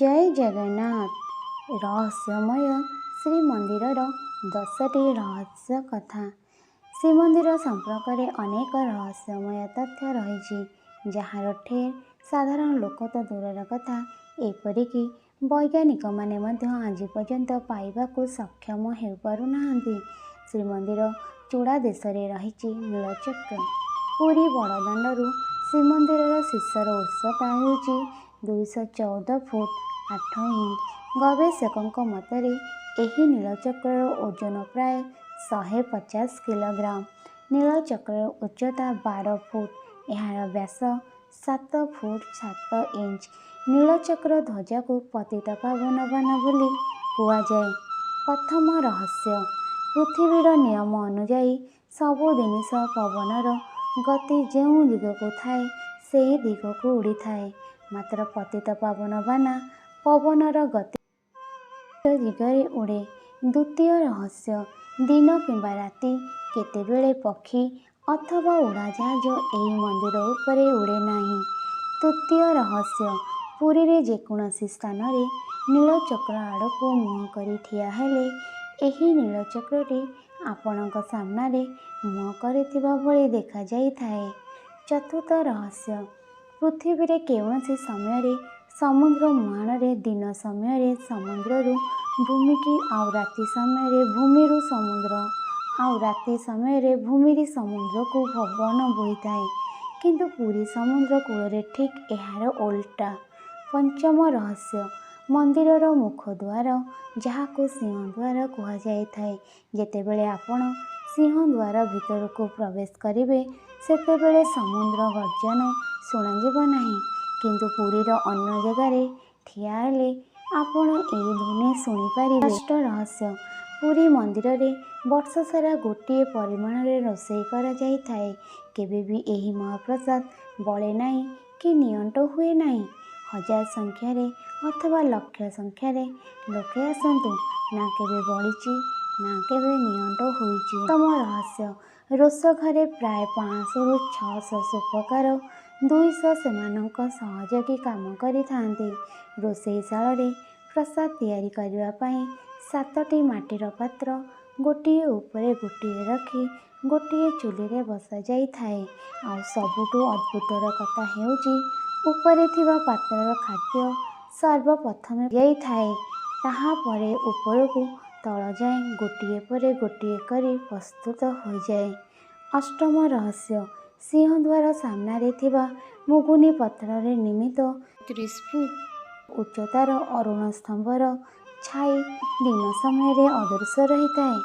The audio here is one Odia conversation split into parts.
ଜୟ ଜଗନ୍ନାଥ। ରହସ୍ୟମୟ ଶ୍ରୀମନ୍ଦିରର 10ଟି ରହସ୍ୟ କଥା। ଶ୍ରୀମନ୍ଦିର ସମ୍ପର୍କରେ ଅନେକ ରହସ୍ୟମୟ ତଥ୍ୟ ରହିଛି, ଯାହାର ଠେର୍ ସାଧାରଣ ଲୋକ ତ ଦୂରର କଥା, ଏପରିକି ବୈଜ୍ଞାନିକମାନେ ମଧ୍ୟ ଆଜି ପର୍ଯ୍ୟନ୍ତ ପାଇବାକୁ ସକ୍ଷମ ହୋଇପାରୁନାହାନ୍ତି। ଶ୍ରୀମନ୍ଦିର ଚୂଡ଼ା ଦେଶରେ ରହିଛି ନୀଳଚକ୍ର। ପୁରୀ ବଡ଼ଦାଣ୍ଡରୁ ଶ୍ରୀମନ୍ଦିରର ଶୀର୍ଷର ଉଚ୍ଚତା ହେଉଛି 214 ଫୁଟ 8 ଇଞ୍ଚ। ଗବେଷକଙ୍କ ମତରେ ଏହି ନୀଳଚକ୍ରର ଓଜନ ପ୍ରାୟ 150 କିଲୋଗ୍ରାମ। ନୀଳଚକ୍ରର ଉଚ୍ଚତା 12 ଫୁଟ, ଏହାର ବ୍ୟାସ 7 ଫୁଟ 7 ଇଞ୍ଚ। ନୀଳଚକ୍ର ଧ୍ୱଜାକୁ ପତିତପାବନ ବାନା ବୋଲି କୁହାଯାଏ। ପ୍ରଥମ ରହସ୍ୟ, ପୃଥିବୀର ନିୟମ ଅନୁଯାୟୀ ସବୁ ଜିନିଷ ପବନର ଗତି ଯେଉଁ ଦିଗକୁ ଥାଏ, ସେହି ଦିଗକୁ ଉଡ଼ିଥାଏ। ମାତ୍ର ପତିତପାବନ ବାନା ପବନର ଗତି ଦିଗରେ ଉଡ଼େ। ଦ୍ୱିତୀୟ ରହସ୍ୟ, ଦିନ କିମ୍ବା ରାତି କେତେବେଳେ ପକ୍ଷୀ ଅଥବା ଉଡ଼ାଜାହାଜ ଏହି ମନ୍ଦିର ଉପରେ ଉଡ଼େ ନାହିଁ। ତୃତୀୟ ରହସ୍ୟ, ପୁରୀରେ ଯେକୌଣସି ସ୍ଥାନରେ ନୀଳଚକ୍ର ଆଡ଼କୁ ମୁହଁ କରି ଠିଆ ହେଲେ ଏହି ନୀଳଚକ୍ରଟି ଆପଣଙ୍କ ସାମ୍ନାରେ ମୁହଁ କରିଥିବା ଭଳି ଦେଖାଯାଇଥାଏ। ଚତୁର୍ଥ ରହସ୍ୟ, ପୃଥିବୀରେ କୌଣସି ସମୟରେ ସମୁଦ୍ର ମୁହାଣରେ ଦିନ ସମୟରେ ସମୁଦ୍ରରୁ ଭୂମିକି ଆଉ ରାତି ସମୟରେ ଭୂମିରୁ ସମୁଦ୍ର ଆଉ ରାତି ସମୟରେ ଭୂମିରୁ ସମୁଦ୍ରକୁ ପବନ ବୋହିଥାଏ। କିନ୍ତୁ ପୁରୀ ସମୁଦ୍ର କୂଳରେ ଠିକ୍ ଏହାର ଓଲଟା। ପଞ୍ଚମ ରହସ୍ୟ, ମନ୍ଦିରର ମୁଖଦ୍ୱାର, ଯାହାକୁ ସିଂହଦ୍ୱାର କୁହାଯାଇଥାଏ, ଯେତେବେଳେ ଆପଣ ସିଂହଦ୍ୱାର ଭିତରକୁ ପ୍ରବେଶ କରିବେ, ସେତେବେଳେ ସମୁଦ୍ର ଗର୍ଜନ ଶୁଣାଯିବ ନାହିଁ। କିନ୍ତୁ ପୁରୀର ଅନ୍ୟ ଜାଗାରେ ଠିଆ ହେଲେ ଆପଣ ଏହି ଧ୍ୱନି ଶୁଣିପାରିବେ। ଷଷ୍ଠ ରହସ୍ୟ, ପୁରୀ ମନ୍ଦିରରେ ବର୍ଷସାରା ଗୋଟିଏ ପରିମାଣରେ ରୋଷେଇ କରାଯାଇଥାଏ। କେବେ ବି ଏହି ମହାପ୍ରସାଦ ବଳେ ନାହିଁ କି ନିଅଣ୍ଟ ହୁଏ ନାହିଁ। ହଜାର ସଂଖ୍ୟାରେ ଅଥବା ଲକ୍ଷ ସଂଖ୍ୟାରେ ଲୋକେ ଆସନ୍ତୁ, ନା କେବେ ବଳିଛି ନା କେବେ ନିଅଣ୍ଟ ହୋଇଛି। ସପ୍ତମ ରହସ୍ୟ, ରୋଷଘରେ ପ୍ରାୟ 500ରୁ 600 ସୂପକାର, 200 ସେମାନଙ୍କ ସହଯୋଗୀ କାମ କରିଥାନ୍ତି। ରୋଷେଇଶାଳରେ ପ୍ରସାଦ ତିଆରି କରିବା ପାଇଁ 7ଟି ମାଟିର ପାତ୍ର ଗୋଟିଏ ଉପରେ ଗୋଟିଏ ରଖି ଗୋଟିଏ ଚୁଲିରେ ବସାଯାଇଥାଏ। ଆଉ ସବୁଠୁ ଅଦ୍ଭୁତର କଥା ହେଉଛି, ଉପରେ ଥିବା ପାତ୍ରର ଖାଦ୍ୟ ସର୍ବପ୍ରଥମେ ଯାଇଥାଏ, ତାହାପରେ ଉପରକୁ ତଳ ଯାଏଁ ଗୋଟିଏ ପରେ ଗୋଟିଏ କରି ପ୍ରସ୍ତୁତ ହୋଇଯାଏ। ଅଷ୍ଟମ ରହସ୍ୟ, ସିଂହଦ୍ୱାର ସାମ୍ନାରେ ଥିବା ମୁଗୁନି ପଥରରେ ନିର୍ମିତ 30 ଫୁଟ ଉଚ୍ଚତାର ଅରୁଣ ସ୍ତମ୍ଭର ଛାଇ ଦିନ ସମୟରେ ଅଦୃଶ୍ୟ ରହିଥାଏ।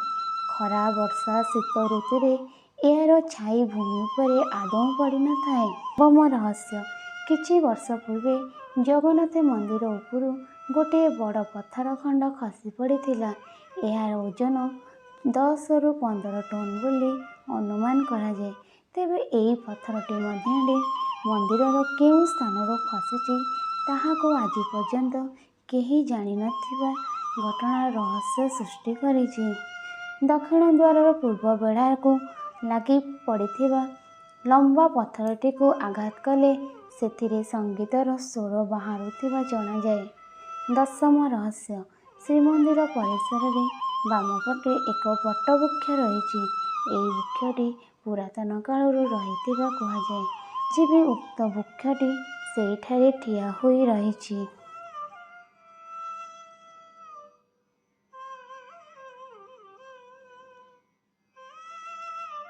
ଖରା, ବର୍ଷା, ଶୀତ ଋତୁରେ ଏହାର ଛାଇ ଭୂମି ଉପରେ ଆଦୌ ପଡ଼ିନଥାଏ। ନବମ ରହସ୍ୟ, କିଛି ବର୍ଷ ପୂର୍ବେ ଜଗନ୍ନାଥ ମନ୍ଦିର ଉପରୁ ଗୋଟିଏ ବଡ଼ ପଥର ଖଣ୍ଡ ଖସି ପଡ଼ିଥିଲା। ଏହାର ଓଜନ 10ରୁ 15 ଟନ୍ ବୋଲି ଅନୁମାନ କରାଯାଏ। ତେବେ ଏହି ପଥରଟି ମଧ୍ୟରେ ମନ୍ଦିରର କେଉଁ ସ୍ଥାନରୁ ଖସିଛି, ତାହାକୁ ଆଜି ପର୍ଯ୍ୟନ୍ତ କେହି ଜାଣିନଥିବା ଘଟଣା ରହସ୍ୟ ସୃଷ୍ଟି କରିଛି। ଦକ୍ଷିଣ ଦ୍ୱାରର ପୂର୍ବ ବେଢ଼ାକୁ ଲାଗି ପଡ଼ିଥିବା ଲମ୍ବା ପଥରଟିକୁ ଆଘାତ କଲେ ସେଥିରେ ସଙ୍ଗୀତର ସ୍ୱର ବାହାରୁଥିବା ଜଣାଯାଏ। ଦଶମ ରହସ୍ୟ, ଶ୍ରୀମନ୍ଦିର ପରିସରରେ ବାମପଟେ ଏକ ବଟବୃକ୍ଷ ରହିଛି। ଏହି ବୃକ୍ଷଟି ପୁରାତନ କାଳରୁ ରହିଥିବା କୁହାଯାଏ। ଆଜି ବି ଉକ୍ତ ବୃକ୍ଷଟି ସେହିଠାରେ ଠିଆ ହୋଇ ରହିଛି।